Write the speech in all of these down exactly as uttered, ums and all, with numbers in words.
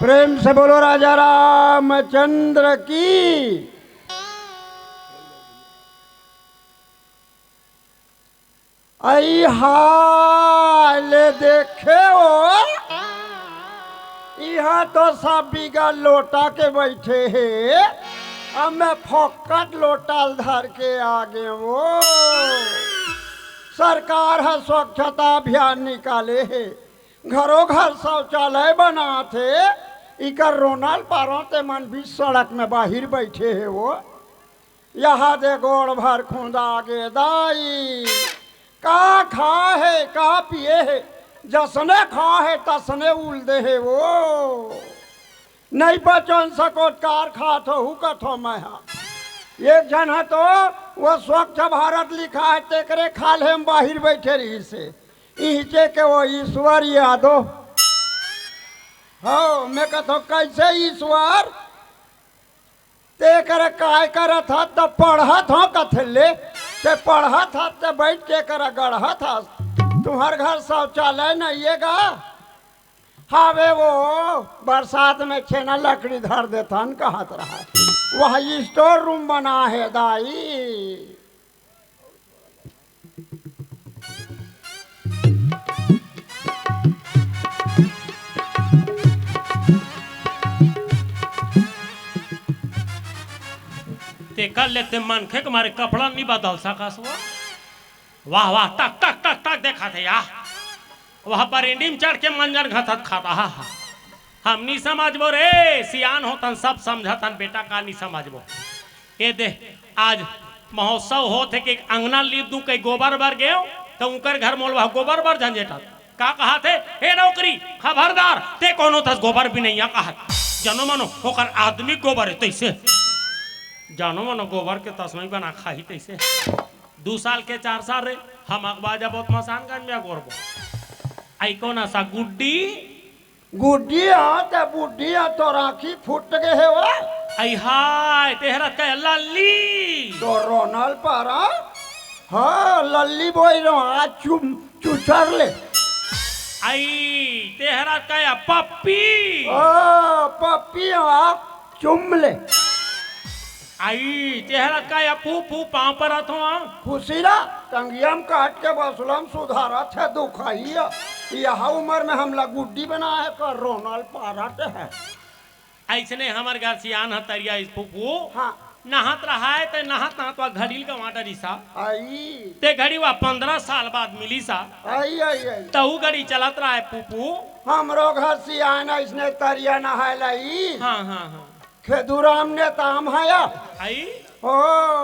प्रेम से बोलो राजा रामचंद्र की। अई हाय ले देखे हो, इहाँ तो सब बिगर लोटा के बइठे हे, अब मैं फोकट लोटा ल धर के आ गे हो। सरकार ह स्वच्छता अभियान निकाले हे, घरो घर शौचालय बनात हे, इकर रोना ल पारंव ते मन बीच सड़क में बाहिर बइठे हे वो। यहाँ दे गोड़ भर खुंदा गे दाई, का खा हे, का पिए हे, जसने खा हे तसने उल दे हे वो। नइ पचन सकोत कार खात होहू कथो मैं हा। एक झन ह तो वो स्वच्छ भारत लिखा हे, तेकरे खाल्हे म बाहिर बइठे रहिस हे। इहिचे के वो ईश्वर यादव। हव, मैं कथों, "कइसे ईश्वर?" ते करा काय करत हस? त पढ़त हंव कथे ले। ते पढ़त हस, ते बइठ के करा गढ़त हस। तुम्हर घर शौचालय नइ हे गा? हावे वो, बरसात में छेना लकड़ी धर देथन कहत रहय। वह स्टोर रूम बना हे दाई। तेकर ले ते मनखे के मारे कपड़ा नइ बदल सकस वो। वाह, वाह, टक, टक, टक, टक देखत हे, आह। वह बरेंडी म चढ़ के मंजन घसत खात हे, आह। हम नइ समझबो रे, सियान होथन, सब समझथन बेटा, का नइ समझबो। ए दे, आज महोत्सव होत हे कि अंगना लीप दूं, कहीं गोबर बर गेंव, त उंकर घर मोला वह गोबर बर झंझेटत। का कहत हे, "ए नौकरी, खबरदार, ते कोनो थस गोबर बिनइया," कहत। जनो मनो, ओकर आदमी गोबर हे तइसे। जनो मनो गोबर के तसमई बना खाही तइसे। दू साल के चार साल रे, हम अगवा जाबो त मसानगंज में अगोरबो। अई कोन अस गुड्डी? गुड्डी हा, ते बुड्ढी हा, तोर आँखी फूट गे हे वो। अई हाय, तेहर कहे लल्ली। तोर रोना ल पारंव? हाँ, लल्ली बोल रहा, आज चुम, चुचर ले। अई, तेहर कहे पप्पी। ओ, पप्पी हा, चुम ले। अई, तेहर कहे फू फू पाँव परत हों। खुशी ला, टंगिया म काट के बसुला म सुधारत हे दुखइया। यह उमर में हमला गुड्डी बनाय हे, का रोना ल पारत हे। अइसने हमर घर सियान ह तरिया इस फूफू। हाँ। नहात रहय, ते नहात नहात वा घड़ी ल गंवा डरिस हा। अई। ते घड़ी वा पंद्रह साल बाद मिलिस हा। अई, अई, अई। तहू घड़ी चलत रहय फूफू। हमरो घर सियान अइसने तरिया नहाय ल आइस। हाँ, हाँ, हाँ। खेदूराम नेताम हया। अई। ओ,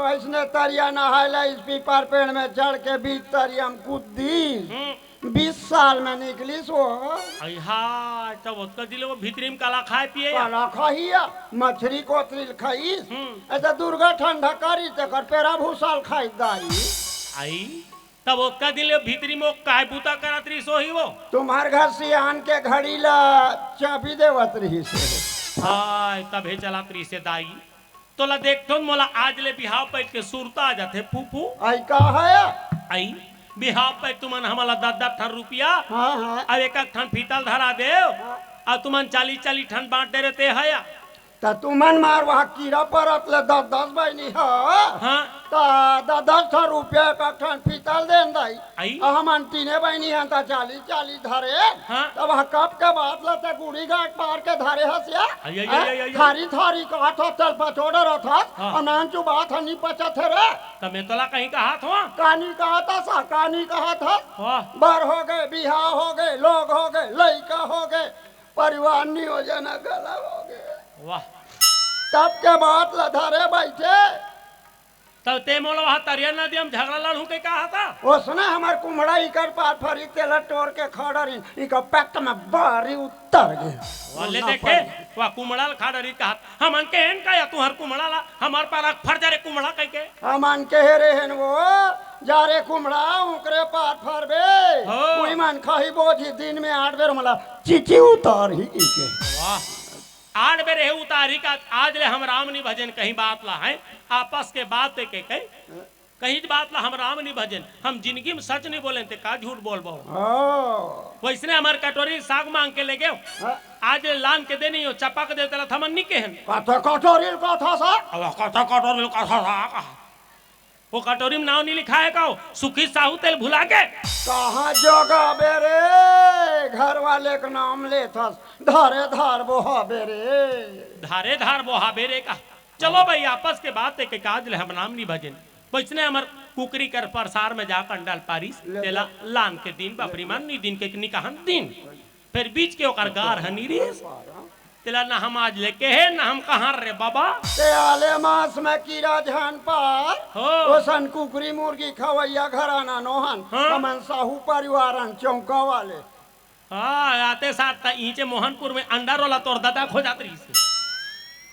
अइसने तरिया नहाय ल आइस, पीपर पेड़ में चढ़ के बीच तरिया म कूद दिस। हम्म। बीस साल में निकलिस वो। अई हाय, तब ओतका दिन ले वो भीतरी म काला खाय पिए या? काला खाही या, मछरी कोतरी ल खाइस। हम्म। अइसे दुर्गा ठंडा करिस, तेकर पेरा भूसा ल खाइस दाई। अई, तब ओतका दिन ले भीतरी म वो काय बूता करत रहिस होही वो? तुम्हर घर सियान के घड़ी ला चाबी देवत रहिस हे। हाय, तभे चलत रहिस हे दाई। तोला देखथों, मोला आज ले बिहाव पइत के सुरता आ जाथे, फूफू। अई का हे? अई, बिहाव पइत तुमन हमला दस दस ठन रुपया, हाँ, हाँ। अउ एक एक ठन फीता ल धरा देव, हाँ। अउ तुमन चालीस चालीस ठन बांट दे रहे, ते हया। त तुमन मार वहाँ कीरा परत ले दस दस बहिनी ह। हाँ। त दस दस ठन रुपया एक एक ठन फीता ल देन दाई। अई। अउ हमन तीने बहिनी हन त चालीस चालीस धरे। हाँ। त वहाँ कब के बात ल ते गुड़ी गांठ पार के धरे हस या? अई, अई, हाँ? अई, अई, अई। थारी थारी कहत हस, तेल पचोड़ रहत हस, हाँ। अउ नानचू बात ह नी पचत हे रे। त मैं तोला कहीं कहत हों? कानी कहत हस, कानी कहत हस। वाह। बर हो गे, बिहाव हो गे, लोग हो गे, लइका हो गे, परिवार नियोजन घला हो गे। वाह। तब के बात ल धरे बइठे। तब ते मोला वहाँ तरिया नदिया म झगड़ा लड़हूँ के कहा था? ओसने हमर कुम्हड़ा इकर पार फरी, तेला टोर के खा डरिन, इकर पेट में बारी उतर गे। वाले देखे, वाह कुम्हड़ा ल खा डरिन कहा। हमन केहेन का या तुंहर कुम्हड़ा ला, हमर पारा फर जा रे कुम्हड़ा कहिके। हमन केहे रेहेन वो, जा रे कुम्हड़ा, उंकरे पार फरबे। हो। उही मन खाही बोझी दिन में आठ बेर मोला चीची उतारही कहिके। वाह। आठ बेर हे उतारही का, आज ले हम राम नि भजेन कहीं बात ला हे, आपस के बात हे के कहीं, कहीं बात ला हम राम नि भजेन, हम जिनगी म सच नि बोलेन ते का झूठ बोलबो। हाँ। वइसने हमर कटोरी साग मांग के ले गेंव। हाँ। आज ले लान के दे नहीं हो, चपक दे तेला थमन नहीं केहन। कथे कटोरी ल कथा सा। अब कथे कटोरी ल कथा सा कहा। वो कटोरी में नाव नहीं लिखा है का? सुखी साहू तेल भुला के। कहाँ जोगाबे रे, घर वाले के नाम लेथस, धारे धार बोहाबे रे। धारे धार बोहाबे रे का? चलो भाई, आपस के बात है के काज ले हम नाम नहीं भजेन। वैसने हमर कुकरी कर परसार में जा कंडल पारिस, ले तेला ले। लान के दिन, बापरी मान नहीं दिन के निकाहन दिन। फिर बीच के ओकर गार हनी रिस। तेला ना हम आज लेके है, ना हम कहाँ रे बाबा। ते आले मांस में कीड़ा झन पार। हो। ओसन कुकरी मुर्गी खवैया घराना नोहन। हाँ। हमन साहू परिवारन चौका वाले। हाँ, आते साथ त ईचे मोहनपुर में अंडा रोला तोर दादा खो जात रहिस।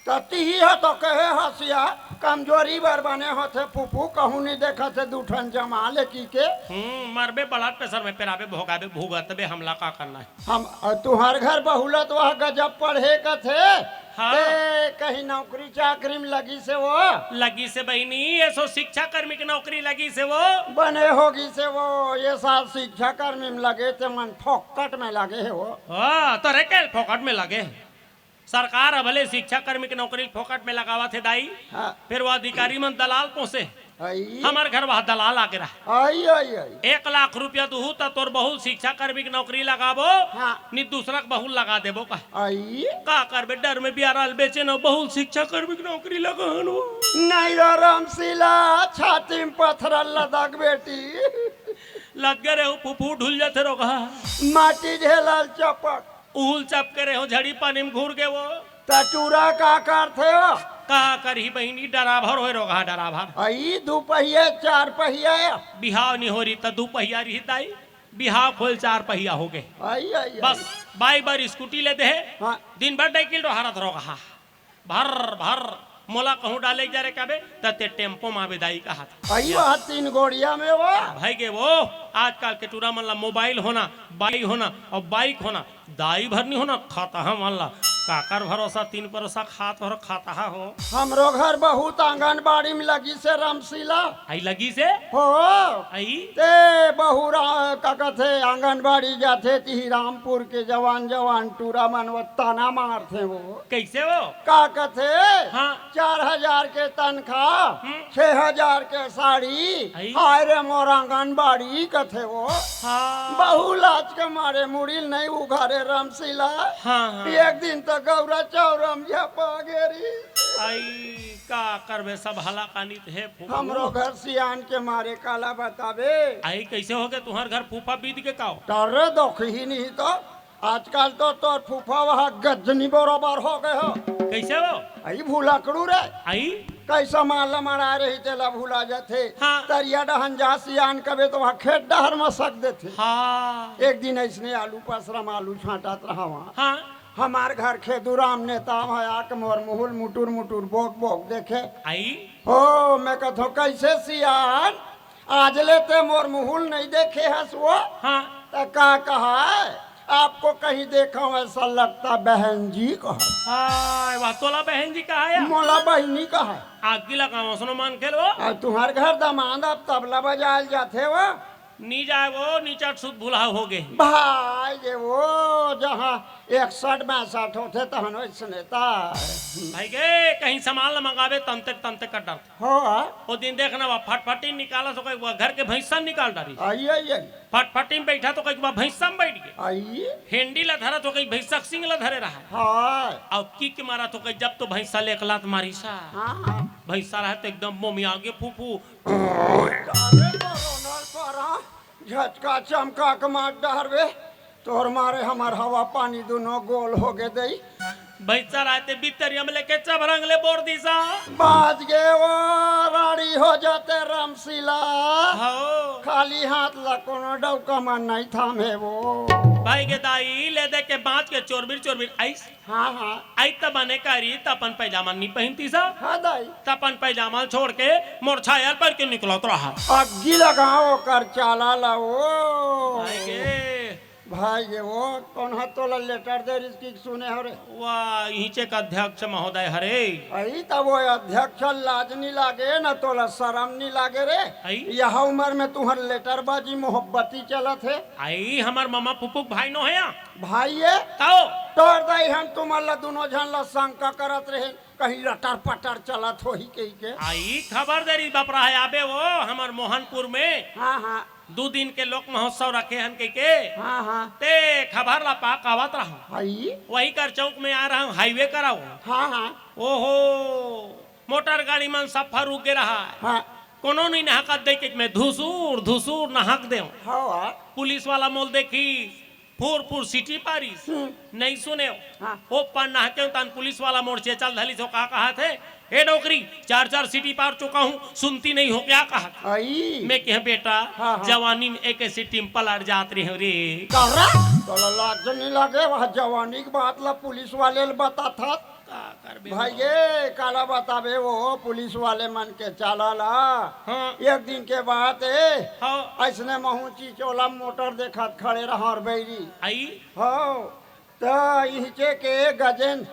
त तिही ह तो कहे हसिया, कमजोरी बर बने होथे फूफू, कहूँ नहीं देखत हे दू ठन जमा ले की के। हम्म, मरबे blood pressure में पेराबे, भोगाबे, भुगतबे, हमला का करना है? हम, अ, तुहर घर बहुलत वह गजब पढ़े कथे। हाँ। ते कहीं नौकरी चाकरी में लगी से वो? लगी से बहिनी, ये सो शिक्षा कर्मी की नौकरी लगी से वो। बने होगी से वो, ये साल शिक्षा कर्मी में लगे ते मन फोकट में लगे है वो। हाँ, तो रे के फोकट में लगे। सरकार अब ले शिक्षा कर्मी की नौकरी फोकट में लगावत हे दाई। हाँ। फिर वो अधिकारी मन दलाल पोसे। आई। हमर घर वह दलाल आके रहा। आई, आई, आई। एक लाख रुपया दुहू त तोर बहू शिक्षा कर्मी की नौकरी लगाबो, हाँ। नी दूसरा के बहू लगा देबो का। आई। का करबे, डर में बियारा ल बेचे न बहू शिक्षा कर्मी की नौकरी लगान वो। नहीं रो रामशीला, छाती में पत्थर लदक बेटी। लद गे रे, फूफू ढुल जाथे रोगहा। माटी झेलल चपक। उहुल चप करे हो, झड़ी पानी में घुर गे वो। त टूरा का करथे हो? का करही बहिनी, डराभर होय रोगहा डराभर। आई दू पहिया, चार पहिया। बिहाव नहीं हो रही त दू पहिया रही दाई, बिहाव खोल चार पहिया हो गए। आई, आई, आई। बस बाई बार स्कूटी ले दे है, हाँ। दिन भर डाइकिल डोहारत रोगहा। भर भर मोला कहूँ डाले जा रे कहबे, त ते टेम्पो में आबे दाई कहत। आई वाह, तीन गोड़िया में वो। भाई गे वो, आजकल के टूरा मन ला मोबाइल होना, बाइक होना और बाइक होना, दाई भर नहीं होना, खाता है मन ला। काकर भरोसा, तीन परोसा खात भर खाता है हो। हमरो घर बहुत आंगनबाड़ी में लगी से रामशीला। आई लगी से? हो। आई? ते बहुरा का कथे आंगनबाड़ी जाथे तिही रामपुर के जवान जवान टूरा मन वो ताना मारथे वो। कैसे वो? का कथे? हाँ। चार हजार के तनखा, हम्म। छह हजार के साड़ी, आई। हाय रे मोर आंगनबाड़ी कथे वो। हाँ। बहू लाज के मारे मुड़िल नहीं उघारे रामशीला। हाँ, हाँ। एक दिन तो गौरा चौरम झपा गेरी। आई, का करबे, सब हला कानी हे फूफू। हमरो घर सियान के मारे काला बताबे। आई, कैसे हो गए तुम्हार घर फूफा बीत के का हो? डरे दोख ही नहीं तो। आजकल तो तोर फूफा वह गजनी बरोबर हो गए हो। कैसे हो? आई भुलक्कड़ू रे। आई? कैसा माल मड़ा रही तेला भुला जाथे। हाँ। तरिया डहन जा सियान कबे तो वह खेत डहर मसक देथे। हाँ। एक दिन ऐसने आलू पसरा में आलू छांटत रहा वहाँ। हाँ। हमार घर खेदू राम नेता वहाँ आके मोर मुहुल मुटुर मुटुर बोक बोक देखे। आई? हो, मैं कथो कैसे सियान? आज ले ते मोर मुहुल नहीं देखे हस वो? हाँ। त का कहा है? आपको कहीं देखा हूँ ऐसा लगता बहन जी कहा। हाय, वाह, तोला बहन जी कहा या? मोला बहिनी कहा। आगी लगाओ, सुनो मान खेल वो। आ, तुम्हार घर दामाद अब तबला बजायल जाथे वो? नी जाए वो, नीचा सुध भुलाव हो गए। भाई ये वो जहाँ इकसठ बासठ होथे तहन वैसने ता। भाई गे, कहीं सामान ला मंगावे तमते तमते कर डरथे। हो, हाँ। वो दिन देखना, वह फटफटी निकाला तो कहीं वह घर के भैंसा निकाल डारी। आई, आई, आई। फटफटी में बैठा तो कहीं वह भैंसा में बैठ गए। आई। हेंडी ला धरा तो कहीं भैंसा के सिंग ला धरे रहा। हाँ। और किक मारा तो कहीं जब तो भैंसा ले एक लात मारी सा। हाँ, हाँ। भैंसा रहा तो एकदम मोमिया आगे फूफू। अरे, कोरोना पारा, झटका चमका के मार डहरवे। तोर मारे हमार हवा पानी दुनो गोल हो गे दई। भैंसा रहते बितरिया में लेके चबरंग ले बोर दीसा। बाज गे वो, राड़ी हो जाते रामशीला। हो। खाली हाथ ला कोनो डौका मन नहीं थामे वो। भाई के दाई ले दे के बाज के चोरबिर चोरबिर आइस। हाँ, हाँ। आई त बने करी त अपन पैजामा नहीं पहनती सा। हाँ दाई। त अपन पैजामा छोड़ के मोर छायल पर के निकलत रहा। अग्गी लगाओ कर चाला लाओ। भाई के भाई ये वो कौन हा तोला लेटर दे रिस कि सुने हो रे? वाह, इहिंचे का अध्यक्ष महोदय हरे। अई तब वो अध्यक्ष लाज नी लागे न तोला शरम नी लागे रे? अई? यह उम्र में तुम्हर लेटरबाजी मोहब्बती चलत हे। अई हमर ममा फुफुक भाई नो हे या? भाई ये? तौ? तोर दाई हम तुम्हर ला दुनो झन ला शंका करत रहे, कहीं लटर पटर चलत होही कही के। अई खबर दे रिस बपरा हे आबे वो हमर मोहनपुर में। हाँ, हाँ। दू दिन के लोक महोत्सव रखे हन कहिके। हाँ, हाँ। ते खबर ला पाक आवत रहूं। हई? वही कर चौक में आ रहूं, हाईवे करा वो। हाँ, हाँ। ओहो, मोटर गाड़ी मन सफा रुक गे रहा। हाँ। कोनो नहीं नहकत देखे मैं धुसुर धुसुर नहक देव। हाँ। पुलिस वाला मोल देखी फुर फुर सीटी पारिस। हम्म। नहीं सुनेव। हाँ। ओ पार नहकेव तहान पुलिस वाला मोर चेचल धलिस हो का कहाथे, "ए डोकरी, चार चार सीटी पार चुका हूँ, सुनती नहीं हो क्या?" कहा। अई। मैं कहे, "बेटा, हाँ, हाँ। जवानी में एक सीटी में पलट जात रहे हो रे।" तोरा? तोला लाज नहीं लागे? वह जवानी की बात ला पुलिस वाले ले बताथस। का करबे भाई वो? ये काला बताबे वो पुलिस वाले मन के चाला ला। हाँ। एक दिन के बात हे। हाँ। अइसने महूँ चिचोला मोटर देखत खड़े रहा और बैरी। अई? हाँ। त इहिंचे के गजेन,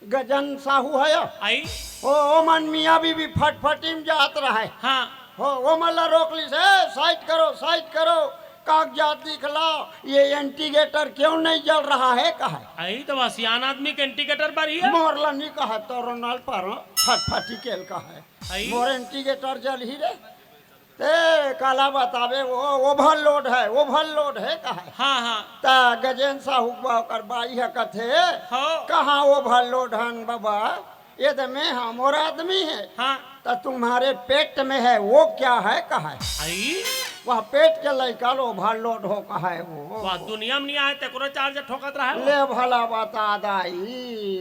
गजन साहू हे या? अई? ओ, ओ मन मियाँ बीबी फटफटी में जात रहे। हाँ। हो, ओ मन ला रोक लिस, "ए, side करो, side करो, कागजात दिखलाओ, ये indicator क्यों नहीं जल रहा है?" कहे। अई तो वह सियान आदमी के indicator बर ही हे। मोर ला नी कहे, तोर नल पर फटफटी के ल कहे। अई। मोर indicator जलही रे। ते काला बताबे, वो overload है, overload है कहे। हाँ, हाँ। त गजेन साहू बा ओकर बाई ह कथे, हाँ। "कहाँ overload हन बबा? ये तो मैं हा, मोर आदमी हे।" हाँ। "त तुम्हारे पेट में है, वो क्या है?" कहे। अई? वह पेट के लइका ल overload हो कहे वो। वाह, दुनिया में नहीं आए, तेकरो charge ठोकत रहे वो। ले भला बता दाई।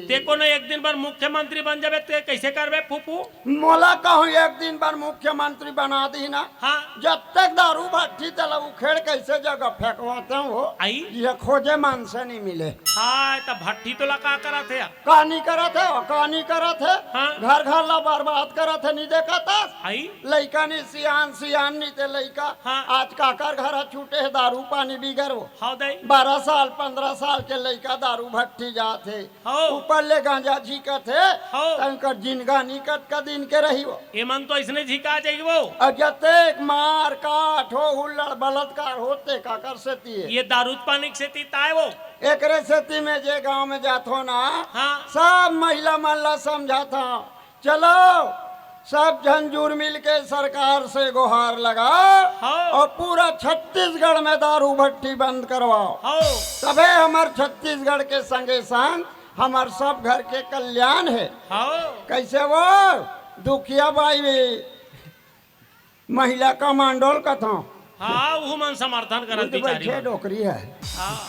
ते कोनो एक दिन बर मुख्यमंत्री बन जाबे, ते कैसे करबे फूफू? मोला कहूँ एक दिन बर मुख्यमंत्री बना दी ना। हाँ। जब तक दारू भट्टी तेला उखेड़ कैसे जगह फेंकवाते हो, अई? ये खोजे मन से नहीं मिले। हाँ, त भट्टी तोला का करत हे? का नहीं करत हे, का नहीं करत हे? हाँ। घर घर ला बर्बाद करत हे, नहीं देखत हस? अई? लइका नहीं सियान, सियान नहीं ते लइका। हाँ। आज काकर घर ह छूटे हे दारू पानी बिगर वो। हाँ दाई। बारह साल, पन्द्रह साल के लइका दारू भट्टी जात हे। हाँ। ऊपर ले गांजा झींकत हे, हाँ। त उनकर जिनगानी कतका दिन के रही वो। एमन तो अइसने झिका जाही वो। अउ जतेक मार काट हो, हुल्लड़ बलात्कार होथे, काकर सेती हे? ये दारू पानी के सेती ताय वो। एकरे सेती में जे गांव में जाथो ना, हाँ। सब महिला मन ला समझाथो, चलो, सब झन जुर मिल के सरकार से गुहार लगाओ हाँ। और पूरा छत्तीसगढ़ में दारू भट्टी बंद करवाओ। हाँ। तभे हमर छत्तीसगढ़ के संगे संग हमर सब घर के कल्याण हे। हाँ। कैसे वो दुखिया बाई भी महिला कमांडो ल कथों। हाँ, उहू मन समर्थन करत बुध बिचारी बैठे मन। डोकरी हे। हाँ।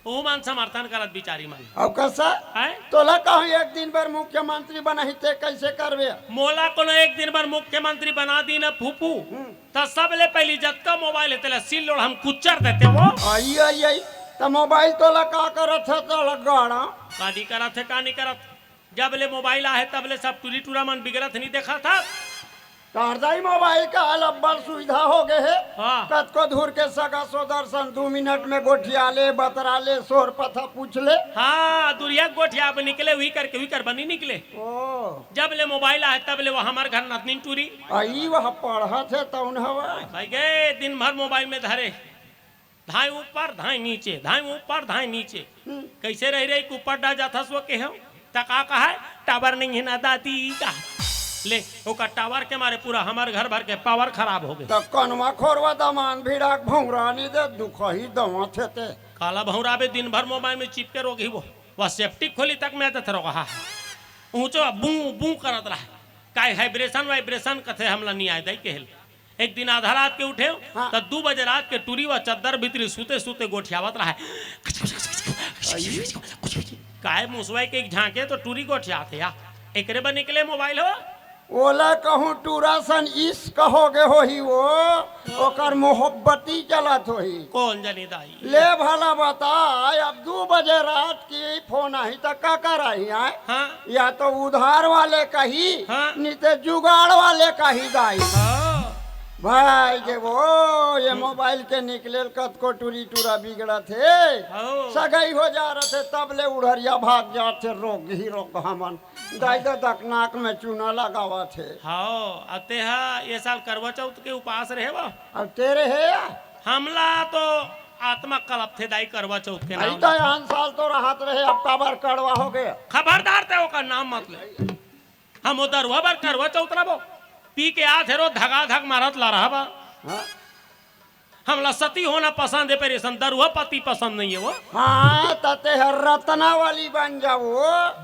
उहू मन समर्थन करत बिचारी मन। अब कसा? हैं? तोला कहूँ एक दिन बर मुख्यमंत्री बनाही ते कैसे करबे? मोला कोनो एक दिन बर मुख्यमंत्री बना दी ना फूफू, हम्म। त सबले पहली जतका मोबाइल हे तेला सील लोढ़ा म कुचर देते वो। आई, आई, आई। त मोबाइल तोला का करत हे तोला गाड़ा? का नहीं करत हे, का नहीं करत? जब ले मोबाइल आहे तब ले सब टूरी टूरा मन बिगड़त नहीं देखत हस? तोर दाई मोबाइल का अलग बड़ सुविधा हो गए हे। हाँ। कतको दूर के सगा सोदर सन दू मिनट में गोठिया ले, बतरा ले, सोर पथा पूछ ले। हाँ, दुरिया गोठिया अब निकले, उही करके, उही कर बनी निकले। ओ। जब ले मोबाइल आहे तब ले वो हमर घर नतनीन टूरी। आई वह पढ़त हे तौन हवा। भाई गे दिन भर मोबाइल में धरे। धाय ऊपर, धाय नीचे, धाय ऊपर, धाय नीचे। हम्म। कैसे रह रही ऊपर डा जाथस वो केहेंव? त का कहा है? टावर नहीं है ना दादी का। ले, ओकर टावर के मारे पूरा हमर घर भर के पावर खराब हो गए। त कनवा खोरवा दमान भिड़ा के भौंरा नहीं दे, दुखही दवा थे ते। काला भौंरा बे दिन भर मोबाइल में चिपके रोगही वो। वह सेप्टिक खोली तक में आते थे रोगहा। ऊंचो बू बू करत रहा। काय vibration vibration कथे हमला नहीं आए दाई केहेल। एक दिन आधा रात के उठे, हाँ। त दू बजे रात के टूरी व चद्दर भीतरी सूते सूते गोठियावत रहा है। काय मुसवा के एक झांके तो टूरी गोठियात हे या। एकरे बर निकले मोबाइल हो। ओला कहूँ टूरा सन इश्क हो गे होही वो, ओकर मोहब्बती चलत होही। कौन जनी दाई? ले भला बता, अब दू बजे रात की फोन आही त का कराही आय? हाँ। या तो उधार वाले कही, हाँ। नहीं ते जुगाड़ वाले कही दाई। हाँ। भाई के वो, ये मोबाइल के निकलेल कतको टूरी टूरा बिगड़त हे। हौ। सगई हो जा रथे, तब ले उड़हरिया भाग जाथे, रोग ही रोग हमन। दाई ददा के नाक में चूना लगावत हे। हौ, अउ तेहा ये साल करवा चौथ के उपास रहे बा? अब तेरे हे या? हमला तो आत्मा कलपथे दाई करवा चौथ के नाम तो ले। आन साल तो रहत रहे, अब काबर कड़वा हो गया? खबरदार ते ओकर नाम मत ले। हम ओ दरुहा बर करवा चौथ रबो, पी के आथे रो धगा धग मारत ला रहा बा। हाँ। हमला सती होना पसंद हे, पर अइसन दरुहा पति पसंद नहीं हे वो। हाँ, त तेहर रत्नावली बन जाबो।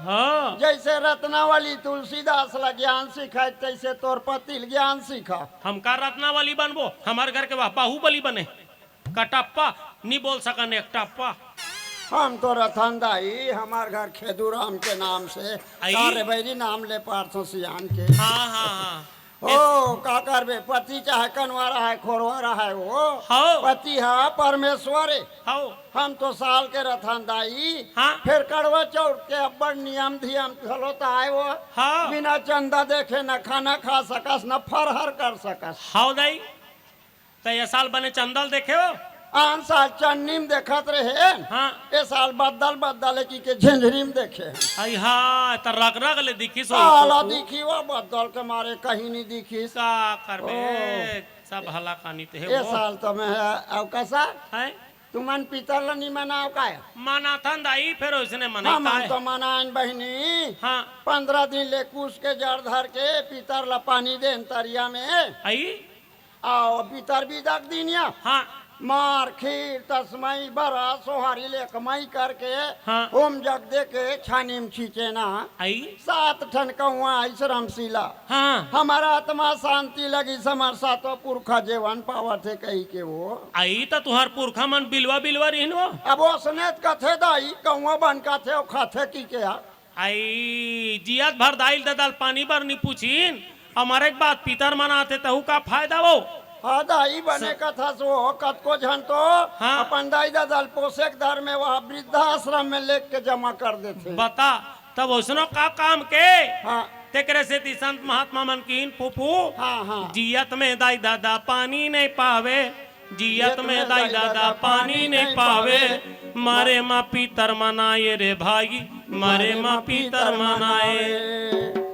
हाँ। जैसे रत्नावली तुलसीदास ला ज्ञान सिखाए, तैसे तोर पति ल ज्ञान सिखा। हम का रत्नावली बनबो? हमर घर के वह बाहुबली बने। कटप्पा, नी बोल सकन एक टप्पा। हम तो रतन दाई, हमर घर खेदूराम के नाम से। आई? का रे बैरी नाम ले पारथों सियान के। हाँ, हाँ, हाँ। ओ, का करबे, पति चाहे कनवा रहय, खोरवा रहय वो। हौ। पति ह परमेश्वर हे। हौ। हम तो साल के रतन दाई। हाँ। फेर करवा चौथ के अब्बड़ नियम धियम घलो त आय वो। हाँ। बिना चंदा देखे न खाना खा सकस, न फरहर कर सकस। हौ दाई। त ये साल बने चंदा ल देखे हो? आन साल चन्नी म देखत रहे। हाँ। ए साल बद्दल बद्दल हे कि के झिंझरी म देखे। आई हा, त रग रग ले दिखिस हो। साला दिखी वो बद्दल के मारे कहीं नहीं दिखिस। का करबे? ओ। सब हला कानी ते हे ए वो। साल तो मैं, अउ कसा? हैं? तुमन पितर ल नहीं मनाव काय? मनाथन दाई, फेर ओइसने मनाई हमन काय? तो मनाइन बहिनी। हाँ। पंद्रह दिन ले कुश के जड़ धर के पितर ल पानी देन तरिया में। आई? अउ पितर बिदा के दिनिया। हाँ। मार, खीर, तसमई, बरा, सोहारी ले कमाई करके हाँ। होम जग दे के छानी म छींचे ना। आई? सात ठन कौआ आइस रमसीला। हाँ। हमर आत्मा शांति लगिस, हमर सातो पुरखा जेवन पावत हे कहि के वो। आई त तुहर पुरखा मन बिलवा बिलवा रिहिन वो। अब ओसने त कथे दाई, कौआ बन कथे, ओ खाथे कि के आ? आई, जियत भर दाई ददा ल पानी बर नी पूछिन, अउ मरे के बाद पितर मनाथे, तहू का फायदा वो? हाँ दाई, बने स- कथस वो, कतको झन तो हाँ। अपन दाई ददा ल पोसे के धर में वहाँ वृद्धाश्रम में लेके जमा कर देथे। बता, तब ओसनो का काम के? हाँ। तेकरे सेती संत महात्मा मन किहिन फूफू, हाँ, हाँ। जियत में दाई ददा पानी नहीं पावे, जियत में दाई ददा पानी नहीं पावे, मरे म पितर मनाए रे भाई, मरे म पितर मनाए।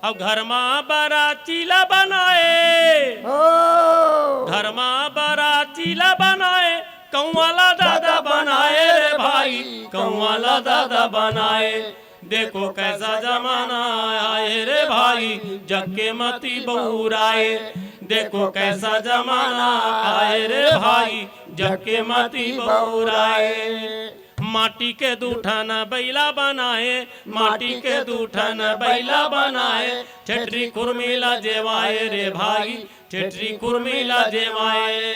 अउ घर म बरा चीला बनाए, हो। घर म बरा चीला बनाए, कौआ ला ददा बनाए रे भाई, कौआ ला ददा बनाए। देखो कैसा जमाना आए रे भाई, जग के मती बउराए। देखो कैसा जमाना आए रे भाई, जग के मती बउराए। माटी के दू ठन बइला बनाए, माटी के दू ठन बइला बनाए, ठेठरी खुरमी ला जेवाए रे भाई, ठेठरी खुरमी ला जेवाए।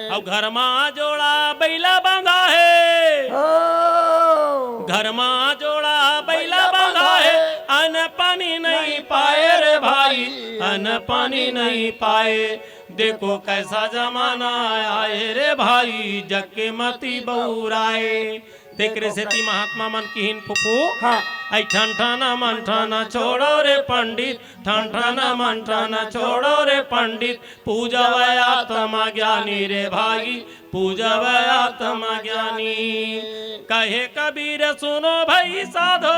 अउ घर मा जोड़ा बइला बंधा हे, ओ। घर मा जोड़ा बइला बंधा हे, अन्न पानी नहीं पाए रे भाई, अन्न पानी नहीं पाए। देखो कैसा जमाना आए रे भाई, जग के मती बउराए। तेकरे सेती महात्मा मन किहिन फुफू, हाँ। ऐ ठन ठन मन ठन छोड़ो रे पंडित, ठन ठन मन ठन छोड़ो रे पंडित, पूजव आत्मा ज्ञानी रे भाई, पूजव आत्मा ज्ञानी। कहे कबीर सुनो भाई साधो,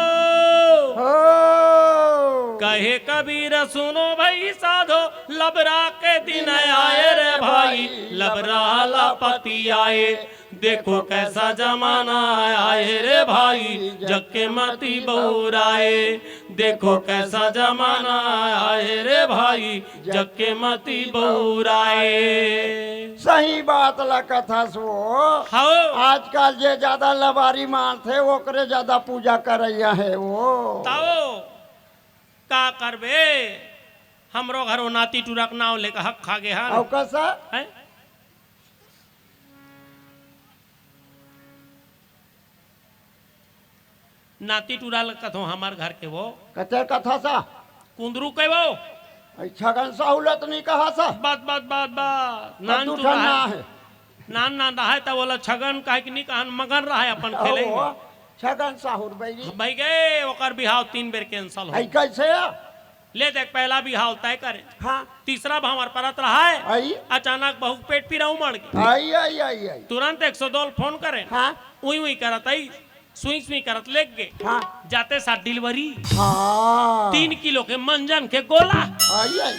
हो। कहे कबीर सुनो भाई साधो, लबरा के दिन आए रे भाई, लबरा ला पति आए। देखो कैसा जमाना आए रे भाई, जग के मती बउराए। देखो कैसा जमाना आए रे भाई, जग के मती बउराए। सही बात ला कथस वो। हव। आजकल जे ज्यादा लबारी मारथे, ओकरे ज्यादा पूजा करइया हे वो। तव का करबे, हमरो घरो नाती टूरा के नाव लेके हक खा गे हन। अउ कसा? हैं? नाती टूरा ल कथों हमर घर के वो। कते कथस? कुंदरू के वो। ऐ छगन साहू ल त नहीं कहस? बस, बस, बस, बस। नान दू टूरा ठन हे। ना हे। नान, नान रहय त ओला छगन कहे के नहीं कहन, मगन रहय अपन खेले में। छगन साहू बइरी। बइगे, ओकर बिहाव तीन बेर cancel हो। ऐ कैसे? ले देख, पहला बिहाव तय करे। हाँ। तीसरा भांवर परत रहा है। आई। अचानक बहू के पेट पीरा उमड़ गई। आई, आई, आई, आई। तुरंत एक सौ दो ल फोन करे। हाँ। उई उई करत आई, सुई सुई करत लेग गे। हाँ। जाते साथ डिलीवरी। हाँ। तीन किलो के मंजन के गोला। आई, आई।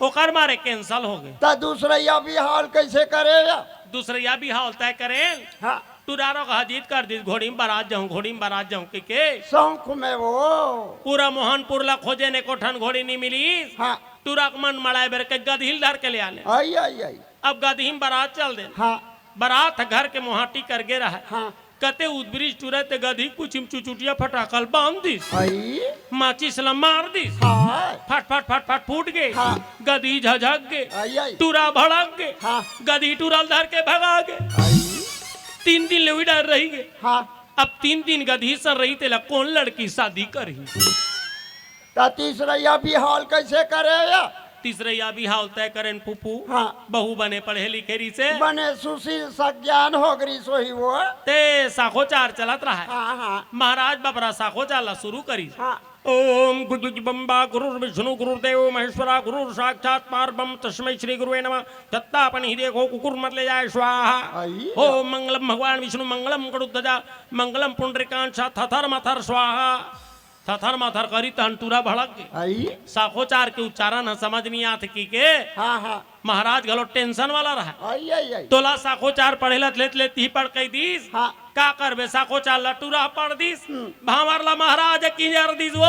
ओकर मारे कैंसिल हो गए। त दूसरइया बिहाव ल कैसे करे या? दूसरइया बिहाव ल तय करे। हाँ। टुरा रोगहा जिद कर दिस, घोड़ी म बरात जाहूं, घोड़ी म बरात जाहूं कहिके। शौक में वो। पूरा मोहनपुर ला खोजे ने, एको ठन घोड़ी नी मिलिस। हाँ। टुरा के मन मड़ाए बर के गदही ल धर के ले आने। आई, आई, आई। अब गदही म बरात चल देन। हाँ। बरात घर के मोहाटी कर गे रहय। हाँ। कते उदबरिस टुरा ते गदही कुछी म चुचुटिया फटाका ल बांध दिस। आई। माचिस ला मार दिस। हाँ। फट फट फट फट फूट गे। हाँ। गदही झझक गे। आई, आई। टुरा भड़क गे। हाँ। गदही टुरा ल धर के भगा गे। आई। तीन दिन ले उही डर रही गे। हाँ। अब तीन दिन गदही सर रही, तेला कोन लड़की शादी करही? त तीसरइया बिहाव ल कैसे करे या? तीसरइया बिहाव ल तय करेन फूफू। हाँ। बहू बने पढ़े लिखे रहिसे। बने सुशील सज्ञान हो गई सोही वो। ते साखोचार चलत रहा है। हाँ, हाँ। महाराज बपरा साखोचार ला शुरू करिस। हाँ। ओम गुरुर्बम्बा गुरुर्विष्णु गुरुर्देव महेश्वरा गुरुर्साक्षात परब्रह्म तस्मै श्री गुरुवे नमः। छत्ता अपन ही देखो कुकुर मत ले जाए स्वाहा। आई। ओम मंगलम भगवान विष्णु मंगलम गरुड़ध्वजा मंगलम पुंडरीकांक्षा थथर मथर स्वाहा। थथर मथर करी तहन टुरा भड़क गे। आई। साखोचार के उच्चारण ह समझ नहीं आत कहिके। हाँ, हाँ। महाराज घलो टेंशन वाला रहा। आई, आई, आई। तोला साखोचार पढ़े ला लेत लेत ही पढ़ कहि दिस। हाँ। का करबे, साखोचार ला टुरा पढ़ दिस। हम्म। भांवर ला महाराज किंजर दिस वो।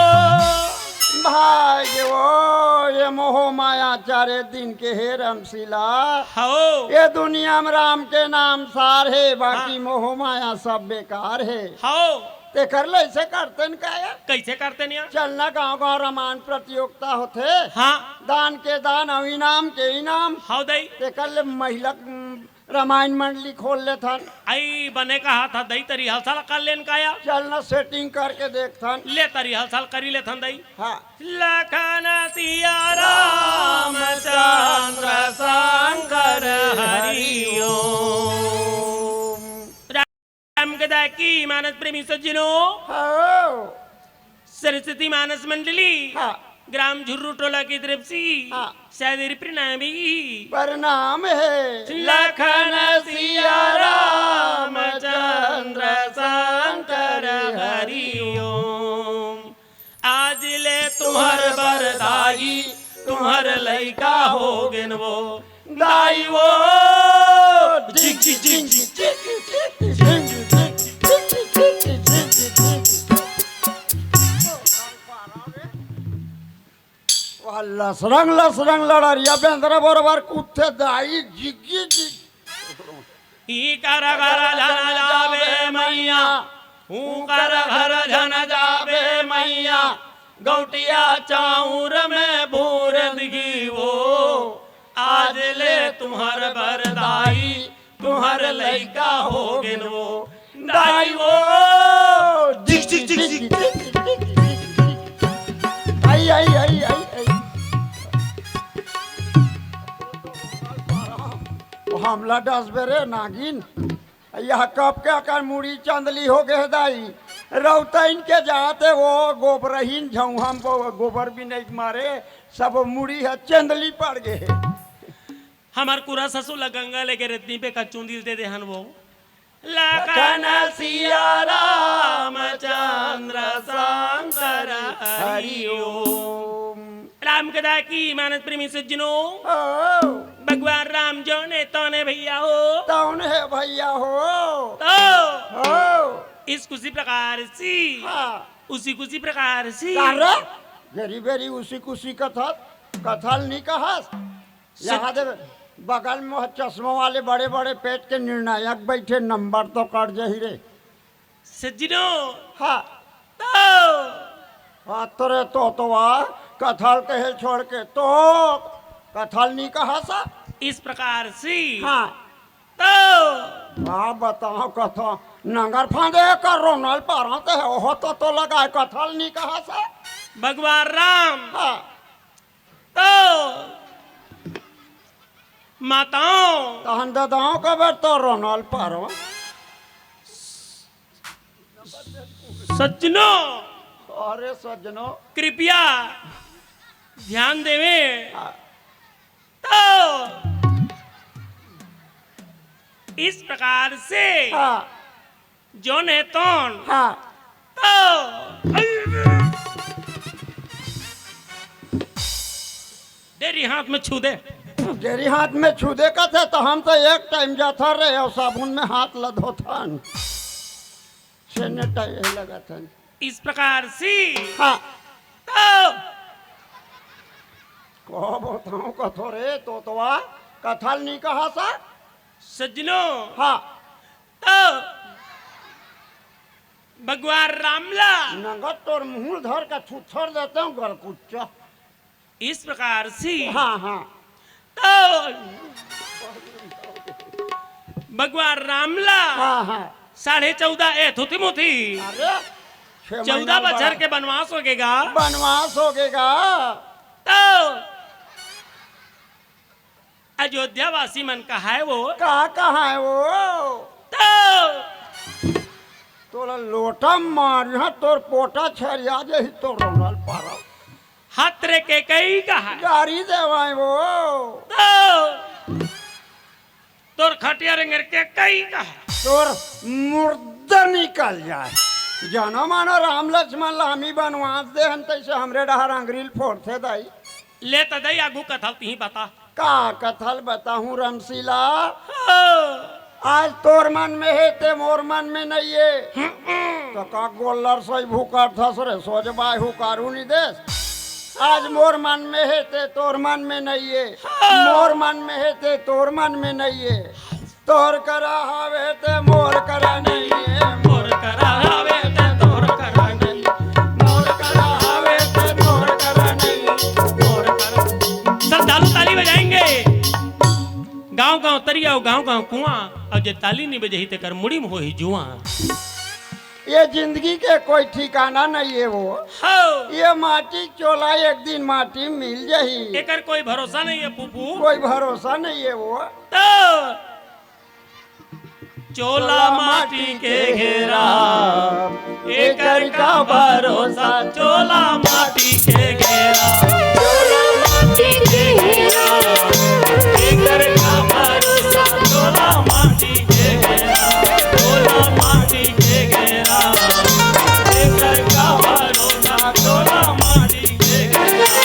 भाई गे वो, ये मोह माया चारे दिन के हे रमशीला। हौ। ये दुनिया म राम के नाम सार हे, बाकी हाँ। मोह माया सब बेकार हे। हौ। तेकर ले ऐसे करते न का या? कैसे करते न या? चलना गांव गांव रामायण प्रतियोगिता होथे। हाँ। दान के दान अउ इनाम के इनाम। हौ दई। तेकर ले महिला, उम, रामायण मंडली खोल लेथन। आई बने कहा था दई, तरी हलसल कर लेन का या? चलना सेटिंग करके देखथन। ले तरी हलसल करी लेथन दई। हाँ। लखन सिया रामचंद्र शंकर हरि ओम। राम कथा की मानस प्रेमी सज्जनों, हाँ। सरस्वती मानस मंडली, हाँ। ग्राम झुर्रू टोला की तरफ से हाँ। सादर प्रणाम हे। प्रणाम हे। लखन सिया रामचंद्र शंकर हरि ओम। आज ले तुम्हर बर दाई, तुम्हर लइका हो गेन वो। दाई वो। झिक, झिक, झिक, झिक। वाह, लसरंग, लसरंग लड़रिया बेंदरा बरोबर कुत्थे दाई, झिक, झिक, झिक। ई कर घर झन जाबे मैया, ऊ कर घर झन जाबे मैया, गौटिया चाउर में भूर दिही वो। आज ले तुम्हर बर दाई, तुम्हर लइका हो गेन वो। दाई वो। झिक, झिक, झिक, झिक। आई, आई, आई, आई, आई। ओ हमला डसबे रे नागिन। यह कब के अकन मुड़ी चंदली हो गे दाई। रौतइन के जाते वो गोबरहीन झौहम बो-, गोबर भी नहीं मारे, सब मुड़ी ह चंदली पड़ गे। हमर कुरा ससुर ला गंगा लेके रेतनी पे कचूंदिल दे देहन वो। लखन सिया रामचंद्र शंकर हरि ओम। राम कथा की मानस प्रेमी सज्जनों, हो। भगवान राम जौने तौने भैया हो। तौन हे भैया हो। तो हो। इस कुसी प्रकार से, हाँ। उसी कुसी प्रकार से। का रे? गरी बेरी उसी कुसी कथल, कथल नहीं कहस। सच- यहाँ दे बगल में वो चश्मा वाले बड़े बड़े पेट के निर्णायक बैठे, नंबर तो कट जही रे। सज्जनों। हाँ। तो हाँ, तोरे तो, तो वाह, कथल कहे छोड़ के तो कथल नहीं कहा सा। इस प्रकार से। हाँ। तो हाँ, बताओ कथो, नंगर फांदे कर रोनल पारत हे, ओहो तो, तो लगाए कथल नहीं कहा सा। भगवान राम। हाँ। तो माताओं। तहन ददाओं का बेर तो रोनल पारो। सज्जनों। अरे सज्जनों। कृपया ध्यान देवे। हाँ। तो इस प्रकार से हाँ। जोन हे तोन। हाँ। तो डेरी हाथ में छू दे। डेरी हाथ में छू दे कथे, तो हम तो एक टाइम जाथन रे अउ साबुन में हाथ ल धोथन। छेने टाइम यही लगत हन। इस प्रकार से हाँ। तो कहो बताऊं कथो रे तोतवा, कथा ल नी कहा सा। सज्जनो। हाँ। तो भगवान राम ला नंगत तोर मुंह धर के थुथर देते हूँ गरकुच्चा। इस प्रकार से हाँ, हाँ। तो भगवान राम ला हाँ, हाँ। साढ़े चौदह ए थुथी मुथी अरे, छह चौदह महीना बछर बड़ा के बनवास होगेगा। बनवास होगेगा। तो अयोध्या वासी मन कहाय वो। का कहाय वो? तो तोला लोटा मारिहा, तोर पोटा छरिया जही, तोर रोनल पारा। हत रे के कई कहाय। गारी देवाय वो। तो तोर खटिया रेंगर के कई कहाय। तोर मुर्दा निकल जाय। जानो मानो राम लक्ष्मण ला हमी बनवास दे हन, तैसे हमरे डहर अंगरी ल फोड़थे दाई। ले त दई आगू कथा ल तिही बता। का कथा ल बताहूँ रमशीला? हाँ। आज तोर मन में हे ते मोर मन में नइये। हम्म। तो का गोल्लर सही भुकरथस रे, सोझ बाय हुकारू नी देस। आज मोर मन में हे ते तोर मन में नइये। हाँ। मोर मन में हे ते तोर मन में नइये। तोर करा हावे ते मोर करा नइये, मोर करा हावे ते तोर करा नइये, मोर करा हावे ते मोर करा नइये, मोर करा। सब तालू ताली बजाएंगे। गांव गांव तरिया अउ गांव गांव कुआं, अउ जे ताली नी बजही तेकर मुड़ी में होही जुआं। ये जिंदगी के कोई ठिकाना नइये वो। हाँ। ये माटी चोला एक दिन माटी मिल जही। एकर कोई भरोसा नइये फूफू। कोई भरोसा नइये वो। तो चोला माटी के घेरा, एकर का भरोसा, चोला माटी के घेरा। चोला माटी के घेरा, एकर का भरोसा, चोला माटी के घेरा, चोला माटी के घेरा, एकर का भरोसा, चोला माटी के घेरा।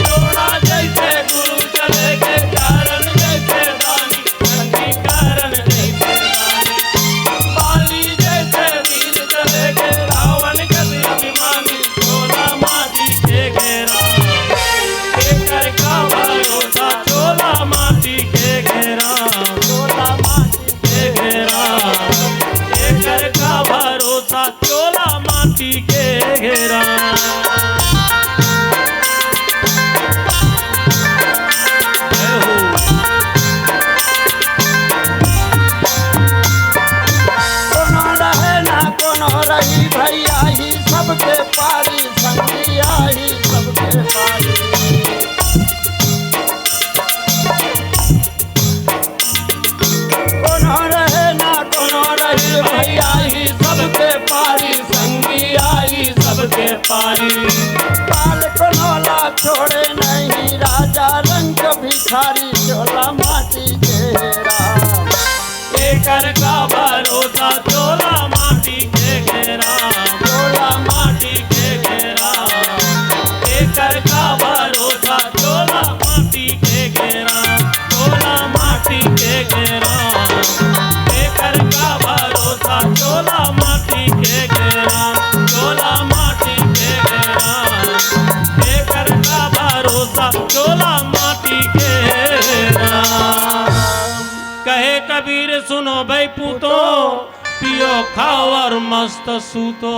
चोला जैसे गुरु चले के कारण जैसे दानी, अंगीकारन जैसे दानी। बाली जैसे वीर चले के रावण कस अभिमानी, चोला माटी के घेरा। एकर का भरोसा, चोला माटी के घेरा। चोला माटी के घेरा। एकर का भरोसा, चोला माटी के घेरा। कोनो रहे ना कोनो रही, भैया ही सबके पारी, संगिया ही सबके पारी। कोनो रहे ना कोनो रही, भैया ही सबके पारी, संगिया ही सबके पारी। बाल कोनो ला छोड़े नहीं, राजा रंग भिखारी, चोला माटी के घेरा। एकर का भरोसा, चोला माटी के घेरा, चोला माटी के घेरा। एकर का भरोसा, चोला माटी के घेरा, चोला माटी के घेरा। एकर का भरोसा, चोला माटी के घेरा, चोला माटी के घेरा। एकर का भरोसा, चोला माटी के घेरा। कहे कबीर सुनो भाई पूतो, पियो खाओ और मस्त सूतो।